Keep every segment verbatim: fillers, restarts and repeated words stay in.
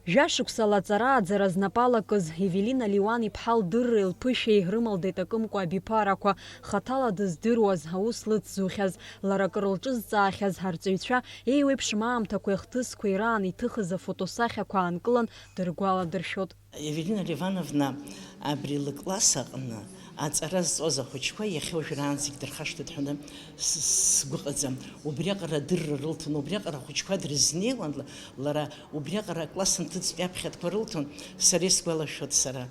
Жәашықәса лаҵара-ааӡара знапы алакыз Евелина Леуан-иԥҳа лдырреи лԥышәеи рымала иҭакымкәа абиԥарақәа, хаҭала дыздыруаз, аус лыцзухьаз, лара акыр лҿызҵаахьаз арҵаҩцәа еиуеиԥшым аамҭақәеи ахҭысқәеи раан иҭыхыз афотосахьақәа аанкылан дыргәаладыршәот. Евелина Левановна абри лыкласс аҟны аҵара зҵоз ахәыҷқәа иахьа уажәраанӡагь дырхашҭуеит ҳәа с-, сгәы ҟаӡам. Убриаҟара адырра рылҭон, убриаҟара ахәыҷқәа дрызнеиуан, ла-, лара убриаҟара акласс нҭыҵтәи аԥхьатәқәа рылҭон, сара исгәалашәоит, сара,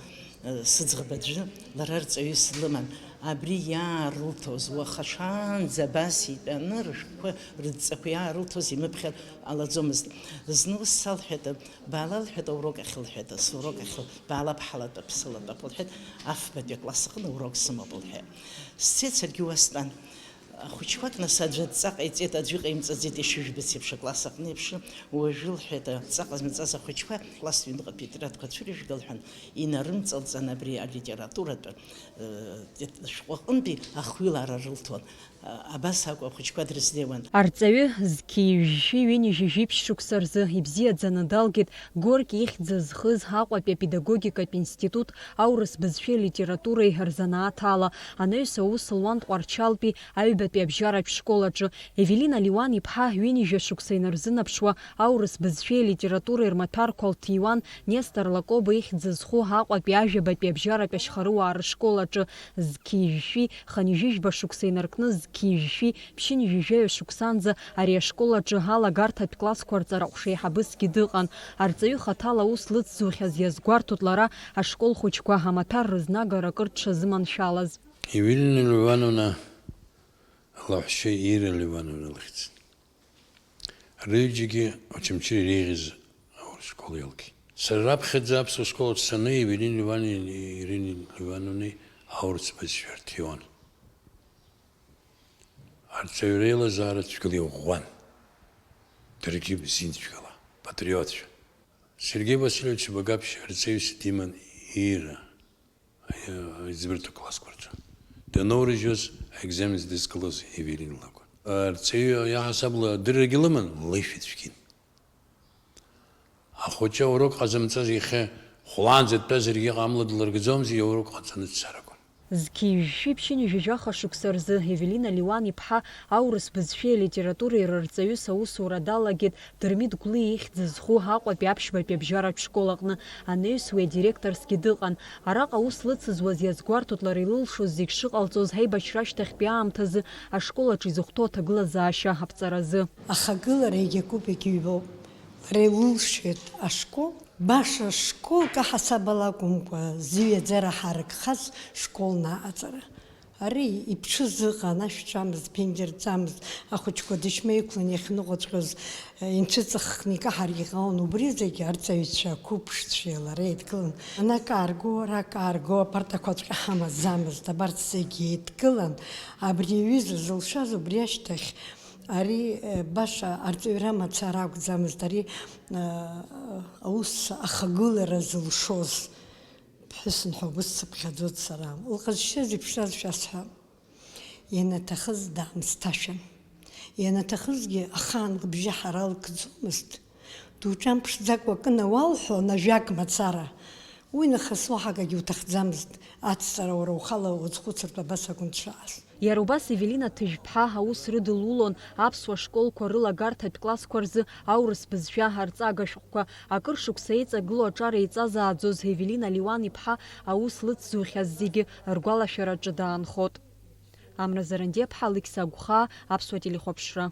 э, сыӡӷаб аӡәы лара рҵаҩыс длыман. Абри иаарылҭоз уаха шаанӡа абас итәаны рышәҟәқәа, рыдҵақәа иаарылҭоз имыԥхьар ҟалаӡомызт. Зны ус салҳәеит, баала, лҳәеит, аурок ахь, лҳәеит, ас урок ахь, баала, бҳалатәап, сылатәап, лҳәеит, афбатәи акласс аҟны урок сымоуп, лҳәеит. Сцеит, саргьы уа стәан. Ахәыҷқәак нас аӡәы адҵа ҟаиҵеит, аӡәы иҟаимҵаӡеит, ишыжәбац еиԥш, акласс аҟны еиԥш, уажәы, лҳәеит, адҵа ҟазмҵаз ахәыҷқәа, класс ҩныҟатәи атетрадқәа цәырыжәга, лҳәан, инарымҵалҵан абри алитературатә, э, тет-, шәҟәы аҟынтәи ахҩылара рылҭон. Абас акәын ахәыҷқәа дрызнеиуан. Арҵаҩы зқьи жәшәи ҩынҩажәи жәиԥшь шықәса рзы ибзиаӡаны далгеит Горки ихьӡ зхыз Аҟәатәи апедагогикатә институт аурыс бызшәеи литературеи рзанааҭ ала, анаҩс аус луан Тҟәарчалтәи аҩбатәи абжьаратә школ аҿы. Евелина Леуан-иԥҳа ҩынҩажәа шықәса инарзынаԥшуа аурыс бызшәеи литературеи рмаҭәарқәа лҭиуан Нестор Лакоба ихьӡ зху Аҟәатәи ажәабатәи абжьаратә ашьхарыуаа рышкол аҿы. Зқьи жәшәи хынҩажәи жәба шықәса инаркны зқьи жәшәи ԥшьынҩажәи жәаҩа шықәсанӡа ари ашкол аҿы алагарҭатә классқәа рҵара ҟәшеиҳабысгьы дыҟан. Арҵаҩы хаҭала аус лыцзухьаз иазгәарҭоит лара ашкол хәыҷқәа амаҭәар рызнагара акыр дшазыманшәалаз. Евелина Левановна лаҳәшьа Ира Левановна лыхьӡын. Рыҩџьагьы Очамчыра иреиӷьыз аурыс школ иалгеит. Сара раԥхьаӡа аԥсуа школ аҿы саннеи, Евелина Иван-, Ирина Ивановнеи аурыс бызшәа рҭиуан. Арҵаҩра еилазаара цәгьала иӷәӷәан. Даргьы бзиан цәгьала, патриотцәа. Сергеи Васильевич Багаԥшь арҵаҩыс диман Ира. Иӡбырҭа классқәа рҿы даноурыжьуаз, аекзаменс дызкылоз Евелина лакәын. Арҵаҩы иаҳасабала адыррагьы лыман, лышәа цәгьан. Ахәыҷы аурок ҟаҵамҵаз иахьа хәлаанӡа дтәазаргьы ҟамла длыргӡомзи, аурок ҟаҵаны дцар акәын. Зқьи жәшәи ԥшьынҩажәи жәаха шықәса рзы Евелина Леуан-иԥҳа аурыс бызшәеи алитературеи рырҵаҩыс аусура далагеит Дырмит Гәлиа ихьӡ зху Аҟәатәи аԥшьбатәи абжьаратә школ аҟны, анаҩс уи адиректорсгьы дыҟан. Араҟа аус лыцызуаз иазгәарҭоит лара илылшоз зегь шыҟалҵоз аибашьра ашьҭахьтәи аамҭазы ашкол аҿы изыхәҭоу аҭагылазаашьа аԥҵаразы. Ахагылара егьакуп, егьыҩбоуп. Лара илылшеит ашкол, баша школк аҳасабала акәымкәа, зыҩаӡара ҳаракхаз школна аҟаҵара. Ари иԥҽыз ыҟан, ашә ҵамызт, ԥенџьыр ҵамызт, ахәыҷқәа дышьмеиқәлан иахьныҟәаҵәҟьоз, э, инцәыҵыххны икаҳаргьы ҟалон, убри зегь арҵаҩцәа ақәыԥшцәеи лареи еидкылан. Ана каарго, ара каарго, апартақәаҵәҟьа ҳамаӡамызт, абарҭ зегь еидкылан, абри аҩыза зылшаз убри ашьҭахь, ари, э, баша арҵаҩра мацара акәӡамызт, ари, э, аус ахагылара зылшоз. Ԥҳәысын ҳәа угәы сцыԥхьаӡоит сара. Лҟазшьа зеиԥшраз шәасҳәап. Ианаҭахыз даамысҭашәан. Ианаҭахызгьы ахаан лыбжьы ҳара лкӡомызт. Дуҿамԥшӡакәа акы науалҳәон ажәак мацара. Уи нахыс уаҳа акгьы уҭахӡамызт, ацҵара уара ухала уазхәыцыртә абас акәын дшыҟаз. Иара убас Евелина Ҭыжәԥҳа аус рыдылулон аԥсуа школқәа рылагарҭатә классқәа рзы аурыс бызшәа арҵага шәҟәқәа. Акыр шықәса еиҵагылоу аҿар еиҵазааӡоз Евелина Леуан-иԥҳа аус лыцзухьаз зегьы ргәалашәараҿы даанхот. Амра Зарандиаԥҳа, Алықьса Агәхаа, Аԥсуа телехәаԥшра.